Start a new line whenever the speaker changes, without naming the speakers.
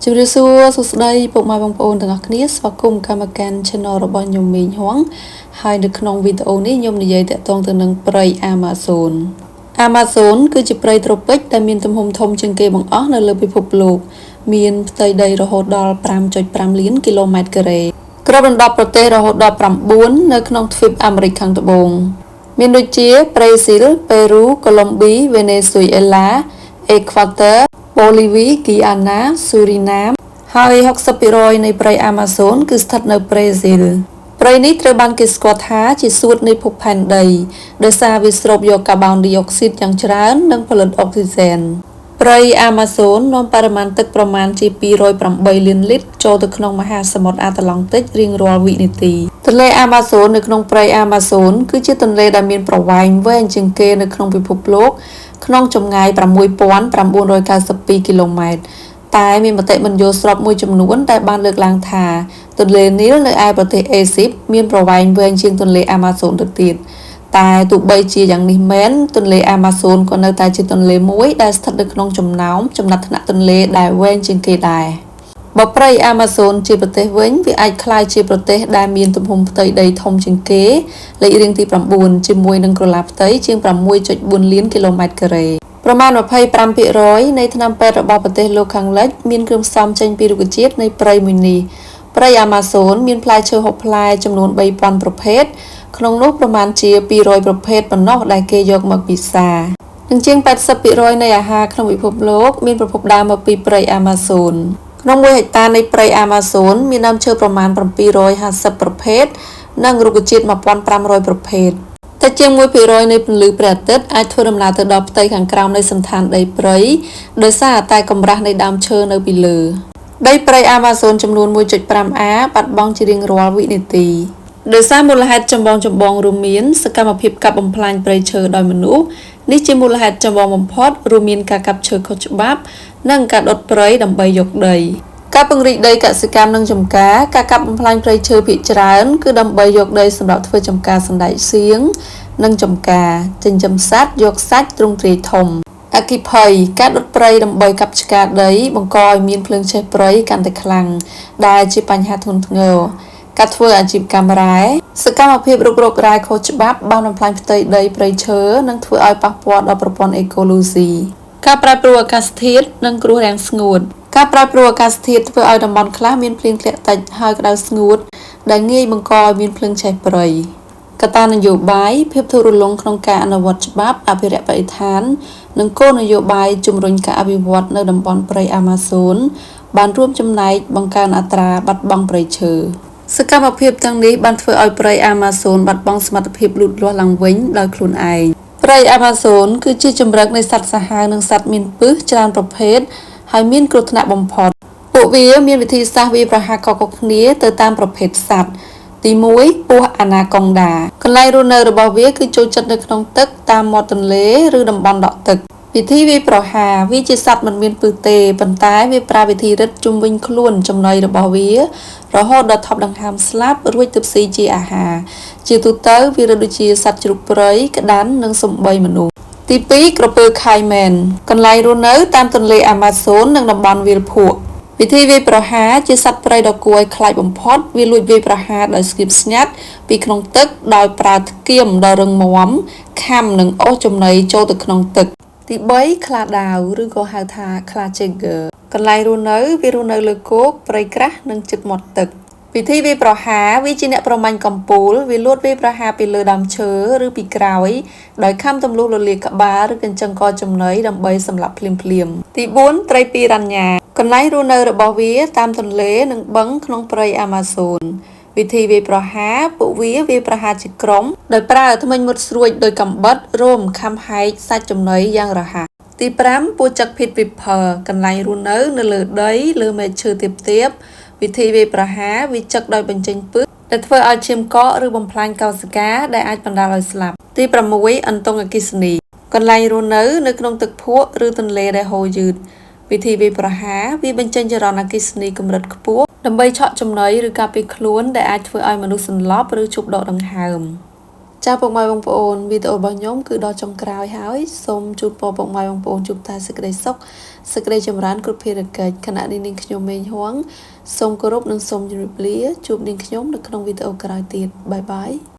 ជម្រាបសួរសួស្តីពុកម៉ែបងប្អូនទាំងអស់គ្នាស្វាគមន៍កម្មកាន់ Channel របស់ខ្ញុំមីងហួងហើយនៅក្នុងវីដេអូនេះខ្ញុំនិយាយតាក់ទងទៅនឹងព្រៃ Amazon Amazon គឺជាព្រៃត្រូពិចដែលមានទំហំធំជាងគេបង្អស់នៅលើពិភពលោកមានផ្ទៃដីរហូតដល់5.5លានគីឡូម៉ែត្រការ៉េគ្របដណ្ដប់ប្រទេសរហូតដល់9នៅក្នុងទ្វីបអាមេរិកខាងត្បូងមានដូចជាប្រេស៊ីល ប៉េរូ កូឡុំប៊ី វេណេស៊ុយអេឡា អេក្វាទ័រ បូលីវី ហ្គីអាណា ស៊ូរីណាម ហើយ60%នៃព្រៃអាម៉ាហ្សូនគឺស្ថិតនៅប្រេស៊ីលព្រៃនេះត្រូវបានគេស្គាល់ថាជាសួតនៃភពផែនដីដោយសារវាស្រូបយកកាបូនឌីអុកស៊ីតយ៉ាងច្រើននិងផលិតអុកស៊ីសែនព្រៃអាម៉ាហ្សូននាំបរិមាណទឹកប្រមាណជា208លានលីត្រចូលទៅក្នុងមហាសមុទ្រអាត្លង់តិករៀងរាល់វិនាទីទន្លេអាម៉ាហ្សូននៅក្នុងព្រៃអាម៉ាហ្សូនគឺជាទន្លេដែលមានប្រវែងវែងជាងគេនៅក្នុងពិភពលោកក្នុងចម្ងាយ6992គីឡូម៉ែត្រតែមានមតិមិនយល់ស្របមួយចំនួនដែលបានលើកឡើងថាទន្លេនីលនៅឯប្រទេសអេស៊ីបមានប្រវែងវែងជាងទន្លេអាម៉ាហ្សូនទៅទៀតតែទោះបីជាយ៉ាងនេះមែនទន្លេអាម៉ាហ្សូនក៏នៅតែជាទន្លេមួយដែលស្ថិតនៅក្នុងចំណោមចំណាត់ថ្នាក់ទន្លេដែលវែងជាងគេដែរបើព្រៃអាម៉ាហ្សូនជាប្រទេសវិញវាអាចក្លាយជាប្រទេសដែលមានទំហំផ្ទៃដីធំជាងគេលេខរៀងទី9ជាមួយនឹងក្រឡាផ្ទៃជាង6.4លានគីឡូម៉ែត្រការ៉េប្រមាណ25%នៃថ្នាំពេទ្យរបស់ប្រទេសលោកខាងលិចមានគ្រឿងផ្សំចេញពីរុក្ខជាតិនៃព្រៃមួយនេះព្រៃអាម៉ាហ្សូនមានផ្លែឈើហូបផ្លែចំនួន3000ប្រភេទក្នុងនោះប្រមាណជា200ប្រភេទប៉ុណ្ណោះដែលគេយកមកពិសានិងជាង80%នៃអាហារក្នុងពិភពលោកមានប្រភពដើមមកពីព្រៃអាម៉ាហ្សូនក្នុង1ហិកតានៃព្រៃអាម៉ាហ្សូនមានដើមឈើប្រមាណ750ប្រភេទនិងរុក្ខជាតិ1500ប្រភេទតែជាង1%នៃពន្លឺព្រះអាទិត្យអាចធ្វើដំណើរទៅដល់ផ្ទៃខាងក្រោមនៃសន្តានដីព្រៃដោយសារតែកម្រាស់នៃដើមឈើនៅពីលើដីព្រៃអាម៉ាហ្សូនចំនួន 1.5 អាបាត់បង់ជារៀងរាល់វិនាទីដោយសារមូលហេតុចម្បងៗរួមមានសកម្មភាពកាប់បំផ្លាញព្រៃឈើដោយមនុស្សនេះជាមូលហេតុចម្បងបំផុតរួមមានការកាប់ឈើខុសច្បាប់និងការដុតព្រៃដើម្បីយកដីការពង្រីកដីកសិកម្មនិងចម្ការការកាប់បំផ្លាញព្រៃឈើភាគច្រើនគឺដើម្បីយកដីសម្រាប់ធ្វើចម្ការសណ្តែកសៀងនិងចម្ការចិញ្ចឹមសត្វយកសាច់ទ្រង់ទ្រាយធំអគ្គិភ័យការដុតព្រៃដើម្បីកាប់ឆ្ការដីបង្កឲ្យមានភ្លើងឆេះព្រៃកាន់តែខ្លាំងដែលជាបញ្ហាធ្ងន់ធ្ងរការធ្វើអាជីវកម្មរ៉ែសកម្មភាពរុករករ៉ែខុសច្បាប់បានបំផ្លាញផ្ទៃដីព្រៃឈើនិងធ្វើឲ្យប៉ះពាល់ដល់ប្រព័ន្ធអេកូឡូស៊ីការប្រែប្រួលអាកាសធាតុនិងគ្រោះរាំងស្ងួតការប្រែប្រួលអាកាសធាតុធ្វើឲ្យតំបន់ខ្លះមានភ្លៀងធ្លាក់តិចហើយក្តៅស្ងួតដែលងាយបង្កឲ្យមានភ្លើងឆេះព្រៃកត្តានយោបាយភាពធូររលុងក្នុងការអនុវត្តច្បាប់អភិរក្សបរិស្ថាននិងគោលនយោបាយជំរុញការអភិវឌ្ឍនៅតំបន់ព្រៃអាម៉ាហ្សូនបានរួមចំណែកបង្កើនអត្រាបាត់បង់ព្រៃឈើសកម្មភាពទាំងនេះបានធ្វើឲ្យព្រៃអាម៉ាហ្សូនបាត់បង់សមត្ថភាពលូតលាស់ឡើងវិញដោយខ្លួនឯងព្រៃអាម៉ាហ្សូនគឺជាជម្រកនៃសត្វសាហាវនិងសត្វមានពិសច្រើនប្រភេទហើយមានគ្រោះថ្នាក់បំផុតពួកវាមានវិធីសាស្ត្រវាយប្រហារខុសៗគ្នាទៅតាមប្រភេទសត្វទី1ពស់អាណាកុងដាកន្លែងរស់នៅរបស់វាគឺចូលចិត្តនៅក្នុងទឹកតាមមាត់ទន្លេឬតំបន់ដក់ទឹកវិធីវាយប្រហារវាជាសត្វមិនមានពិសទេប៉ុន្តែវាប្រើវិធីរឹតជុំវិញខ្លួនចំណីរបស់វារហូតដល់ថប់ដង្ហើមស្លាប់រួចទើបស៊ីជាអាហារជាទូទៅវារឹតដូចជាសត្វជ្រូកព្រៃក្តាន់និងសំបីមនុស្សទី2ក្រពើខៃមែនកន្លែងរស់នៅតាមទន្លេអាម៉ាហ្សូននិងតំបន់វាលភក់វិធីវាយប្រហារជាសត្វព្រៃដ៏គួរឲ្យខ្លាចបំផុតវាលួចវាយប្រហារដោយស្ងៀមស្ងាត់ពីក្នុងទឹកដោយប្រើធ្គាមដ៏រឹងមាំខាំនិងអូសចំណីចូលទៅក្នុងទឹកទី3ខ្លាដាវឬក៏ហៅថាខ្លា Jagger កន្លែងរស់នៅវារស់នៅលើគោកព្រៃក្រាស់និងជិតមាត់ទឹកវិធីវាយប្រហារវាជាអ្នកប្រមាញ់កំពូលវាលួចវាយប្រហារពីលើដើមឈើឬពីក្រោយដោយខំទម្លុះលលាដ៍ក្បាលឬកញ្ចឹងកចំណីដើម្បីសម្លាប់ភ្លាមៗទី4ត្រីពីរ៉ាញ៉ាកន្លែងរស់នៅរបស់វាតាមទន្លេនិងបឹងក្នុងព្រៃអាម៉ាហ្សូនវិធីវាយប្រហារពួកវាវាយប្រហារជាក្រុមដោយប្រើធ្មេញមុតស្រួចដោយកំបិតរោមខាំហែកសាច់ចំណីយ៉ាងរហ័សទី5ពស់ចឹក Pit Viper កន្លែងរស់នៅនៅលើដីលើមែកឈើទាបៗវិធីវាយប្រហារវាចឹកដោយបញ្ចេញពិសដែលធ្វើឲ្យឈាមកកឬបំផ្លាញកោសិកាដែលអាចបណ្ដាលឲ្យស្លាប់ទី6អន្ទង់អគ្គិសនីកន្លែងរស់នៅនៅក្នុងទឹកភក់ឬទន្លេដែលហូរយឺតវិធីវាយប្រហារវាបញ្ចេញចរន្តអគ្គិសនីកម្រិតខ្ពស់ដើម្បីឆក់ចំណីឬការពារខ្លួនដែលអាចធ្វើឲ្យមនុស្សសន្លប់ឬឈប់ដកដង្ហើម ចាពុកម៉ែបងប្អូនវីដេអូរបស់ខ្ញុំគឺដល់ចុងក្រោយហើយសូមជូនពរពុកម៉ែបងប្អូនជួបតែសេចក្តីសុខសេចក្តីចម្រើនគ្រប់ភារកិច្ចខណៈនេះនាងខ្ញុំមេងហួងសូមគោរពនិងសូមជម្រាបលាជួបនាងខ្ញុំនៅក្នុងវីដេអូក្រោយទៀតបាយបាយ។